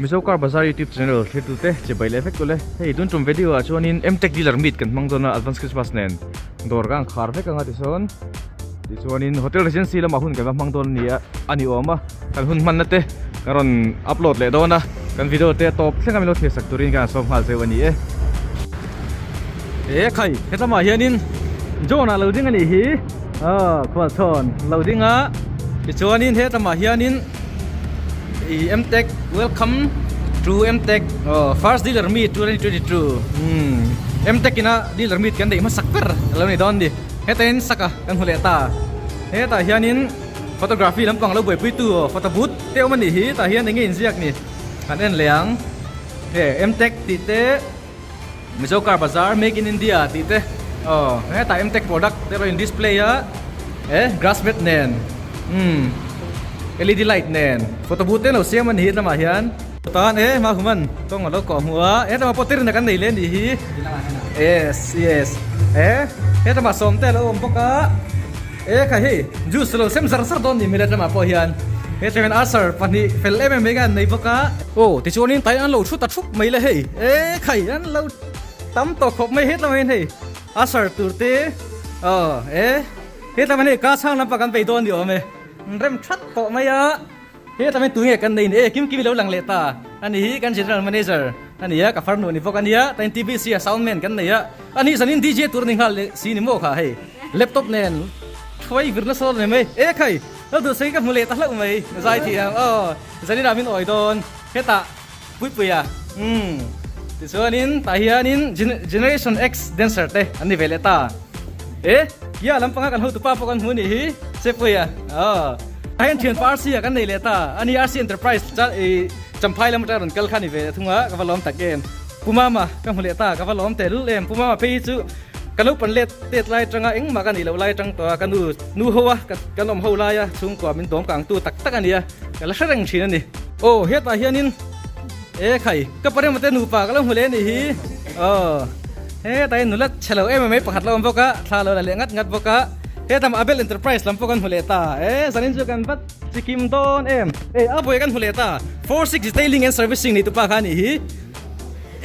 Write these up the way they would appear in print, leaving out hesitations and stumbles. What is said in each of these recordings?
Mizo Car Bazaar YouTube channel thirtute chibai leh vek tule. Hei tun tum video ah chuanin Mtech dealer meet kan hmang dawn a advance Christmas nen dawr ka ang khar vek anga tisawn tichuanin Hotel Regency lamah hun kan va hmang dawn a ni a a ni awm a kan hun hmanna te kan rawn upload leh dawn a kan video te a tawp thleng a min lo thlir sak turin kan sawm nghal zeuh a ni e. E khai hetlama hianin John ah lo ding a nih hi aw khualchhawn lo ding a tichuanin hetlama hianin Ih Mtech welcome to Mtech aw first dealer meet 2022 umm Mtech ina dealer meet kan neih hmasak ber a lo ni dawn a ni hetah hian saka kan hmu leh ta hetah hianin photography lampang lo buaipui tu aw photo booth te awm a nih hi tah hian enge inziak ni kan en leh ang he Mtech tih te Mizo car bazar make in India tih te aw hetah Mtech product te erawh in display a eh grass mat nen umm led light nen photo booth te an lo siam a ni hi lamah hian tan e hma human kawng a lo kawh hmuh a hetlama pawh tirna kan nei leh a nih hi yes yes eh hetlama sawm te a lo awm bawk a. E kha hei juice lo sem zar zar dawn ni hmel atangah pawh hian he thleng hian ulcer pahnih fel em em mai khan an nei bawk a. Aw tichuanin tai an lo thu ta thup mai le hei e khai an lo tam tawh khawp mai hetlam hian hei ulcer tur te aw e hetlam hian hei ka chhang lampang kan bei dawn ni awm e rem that tawh mai a. Hetlam hian tunge kan nei ni e kim kim i lo lang leh ta a ni hi kan general manager a ni a ka farnu ni bawk a nia tain TBC a sound man kan nei a a ni zanin DJ tur a ni nghal leh si ni maw kha hei laptop nen thuai vir nasa dawn mai e khai lo duh sei ka hmu leh ta hlauh mai zai thiam aw zanin ah min awi dawn hetah Puipuia umm tichuanin tah hianin generation X dancer te an ni ve leh ta e kia lampanga kan hotupa pawh kan hmu nih hi Sepuia aw tah hian thianpa RC ah kan nei leh ta ani RC Enterprise cha ih Champhai lam atanga rawn kal kha ni ve leh thung a ka va lawm tak em Pu Mama ka hmu leh ta ka va lawm tehlul em Pu Mama phei hi chu ka lo pan let tet lai atanga engmah ka nih loh lai atang tawh a ka nu nu ho a kan awm ho laia chhungkua min dawm kang tu tak tak a ni a ka la hre reng thin a ni. Aw hetah hianin e khai ka parema te nupa ka lo hmu leh anih hi aw hetah hian nula chhe lo em em mai pakhat lo awm bawk a thla lo la leh ngat ngat bawk a hetam Abel Enterprise lam pawh kan hmu leh ta e zanin chu kan vat chikim dawn em e a buai kan hmu leh ta 46 detailing and servicing nei tupa kha anih hi.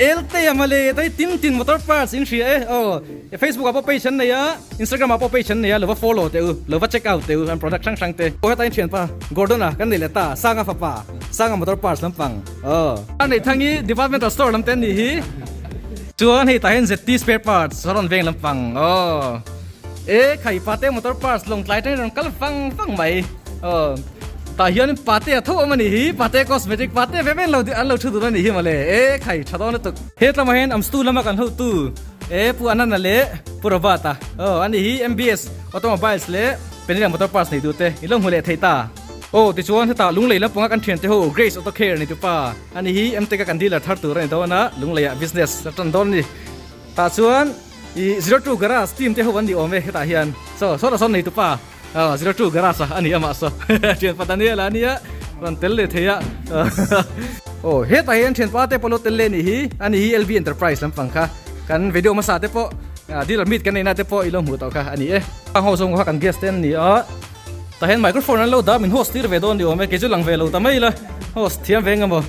Elte a mawle dai tin tin motor parts in hria e aw Facebook ah pawh page an nei a Instagram ah pawh page an nei a lo va follow teh u lo va check out teh u an product hrang hrang te aw heta in thianpa Gordon a kan nei leh ta Sanga fapa Sanga motor parts lampang aw a nei thang i departmental store lam te an nih hi chuan hei tah hian ZT spare parts a rawn veng lampang aw e khai pate motor parts lawngtlai atangin rawn kal vang vang mai aw. Tah hian pate a tho awm a nih hi, pate cosmetic pate ve vel lo an lo thu dun a nih hi mawle, e khai tha dawn lutuk. He tlangah hian Amstu lama kan hotu e Pu Anana leh Pu Robert-a aw a nih hi MBS Automobiles leh Penila Motor Parts nei tute in lo hmu leh thei ta. Aw tichuan hetah Lunglei lampanga kan thiante ho Grace Auto Care nei tupa a nih hi MTech a kan dealer thar tur a ni dawn a, Lungleiah business a tan dawn a ni. Tah chuan ih 02 Garage team te ho an ni awm e hetah hian saw sawtah sawn nei tupa. Aw 02 garage a ani amah saw thianpa Daniel a ania rawn tel leh thei a aw hetah hian thianpa te pawh lo tel leh anih hi ani hi LV Enterprise lampang kha kan video hmasa te pawh dealer meet kan neihna te pawh i lo hmuh tawh kha ani e a ho zawng kha kan guest te an ni a tah hian microphone an lo dah min host tir ve dawn ni awm e kei chu lang ve lo ta mai ila host thiam ve eng emaw.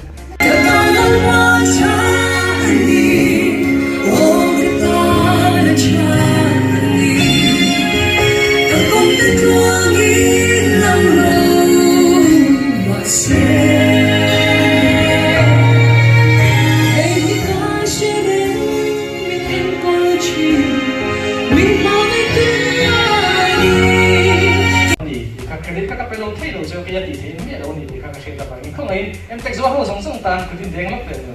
Em tek zuah ho zawng zawng tan kut in deng lawk ve lo.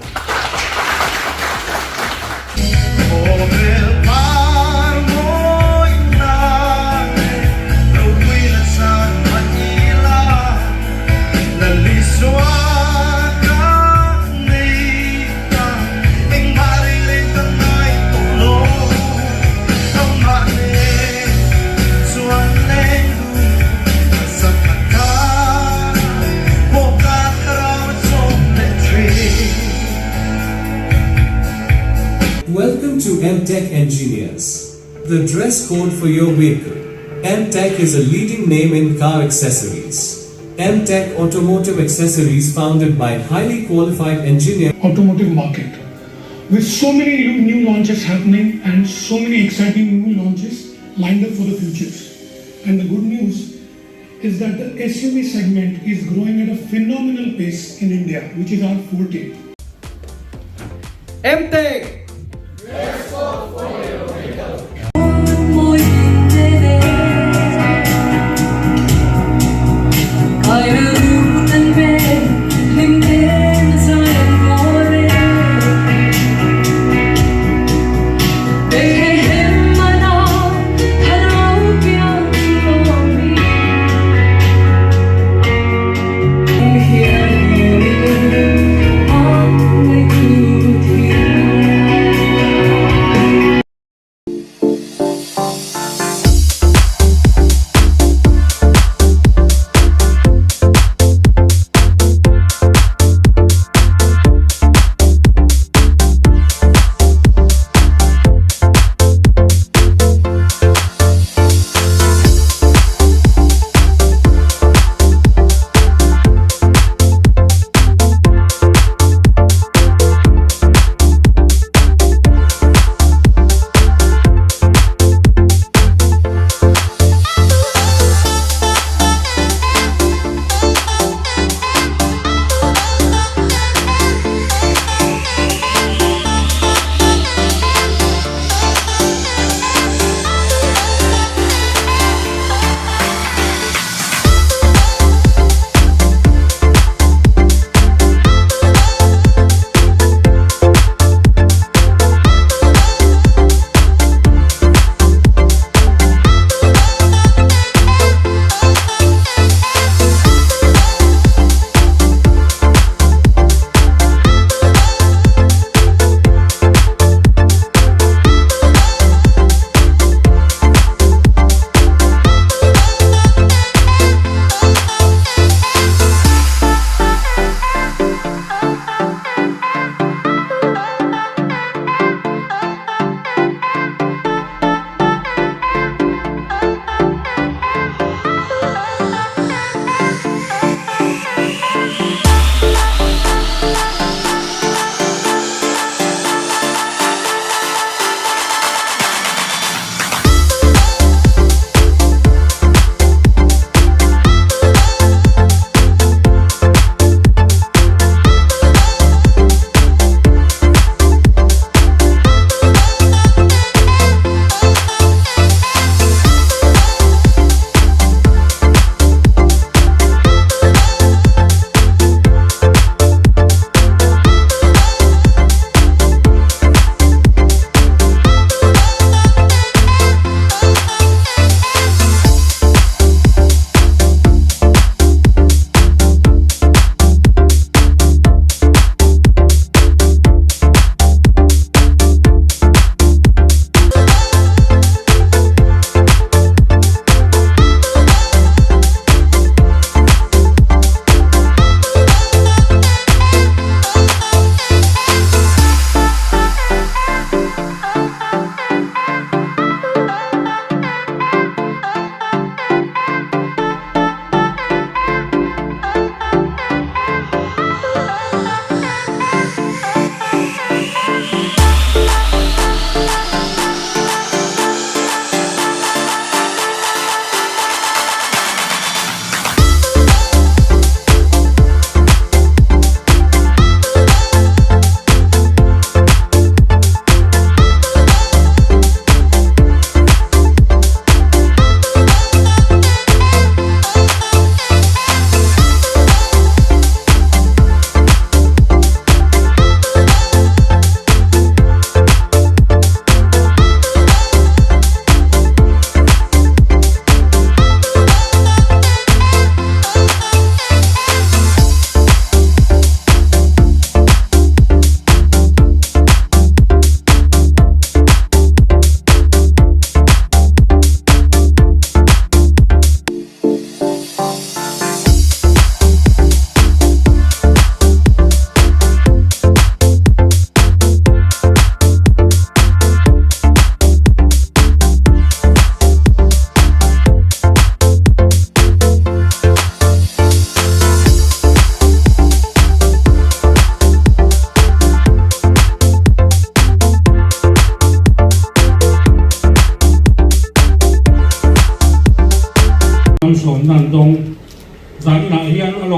Welcome to MTech Engineers, the dress code for your vehicle. MTech is a leading name in car accessories. MTech Automotive Accessories founded by highly qualified engineers automotive market. With so many new launches happening and so many exciting new launches lined up for the futures. And the good news is that the SUV segment is growing at a phenomenal pace in India, which is our forte. MTech!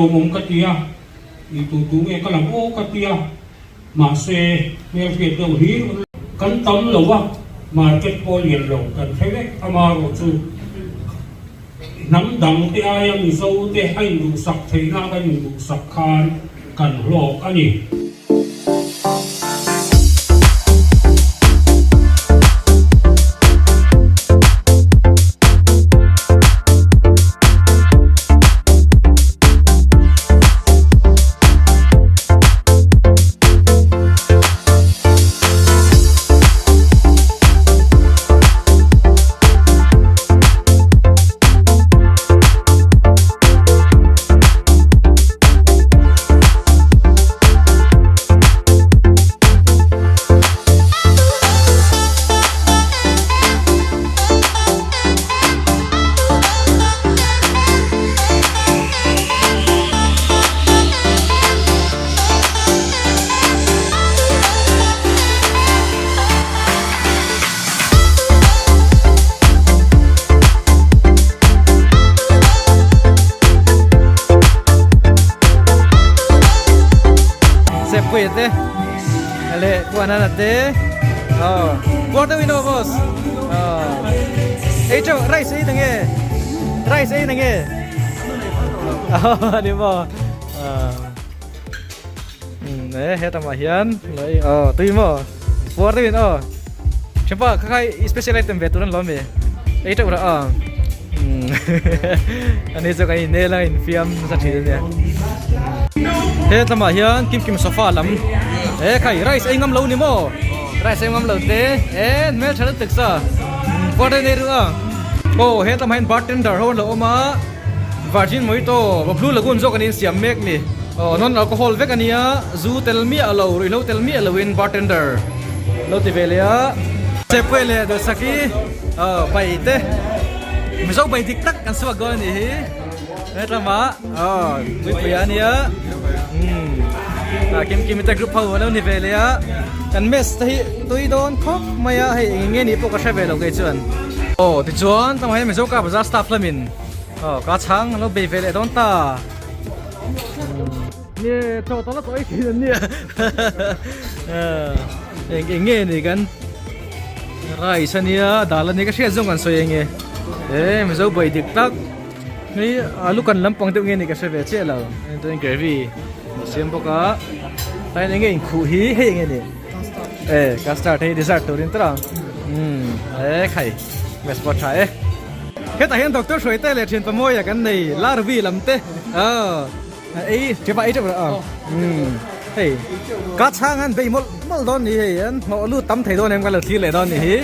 lawmawm ka ti a, i tu tu nge ka lang aw ka ti a, mahse hmelhriat deuh hlir kan tam lo a, market pawh lian lo kan hre vek amaherawh chu hnam dang te aia Mizo te a induhsak theihna kan induhsak khan kan hlawk a ni. Sepui te le kuanana te oh kuar deuh in aw boss oh ei chau rice ei nge rice ei nge oh ni maw e hetamah hian aw tui maw puar deuhin aw thianpa kha khai special item ve tur an lo ami ei teuh rah aw ani chu kan inel a infiam nasa thin ania hetlama hian kim kim sofa lam e khai rice ei ngam lo ni maw rice ei ngam lo te e hmeltha lutuk sa puar deuhin ei reuh a aw hetlama hian bartender ho an lo awm a. Virgin Mojito, Blue Lagoon zawk an insiam mek ni. Aw non alcohol vek a nia, zu tel miah lo, ruihhlo tel miah loin bartender lo ti ve leh a. Chepwe leh Dawsaki aw bai te Mizo bai dik tak kan suak dawn a nih hi. Hetlama aw Puipuia a nia umm Kim Kimi te group ho an lo ni ve leh a. Kan mess te hi tui dawn khawp mai a, hei eng nge nih pawh ka hre ve lo kei chuan. Aw tichuan tlangah hian Mizo car bazar staff lamin aw ka chhang an lo bei ve leh dawn ta. Nge chaw tawlh a tawh ei thin an nia eng eng nge ni kan rice a nia dal a nia ka hriat zawng kan sawi enge e Mizo bai dik tak hei alu kan lampang deuh nge ni ka hre ve chiah lo chuan gravy an siam bawk a tlai enge inkhuh hi hei enge ni. E custard hei dessert turin tawh ang umm e khai mess pawh tha e hetah hian doctor hruai te leh thian pamawia kan nei larvi lam te aw ei thian pa ei teuh rawh aw umm hei ka chhang an bei mawlh mawlh dawn ni hei an hnawh lut tam thei dawn em kan lo thlir leh dawn ni hi.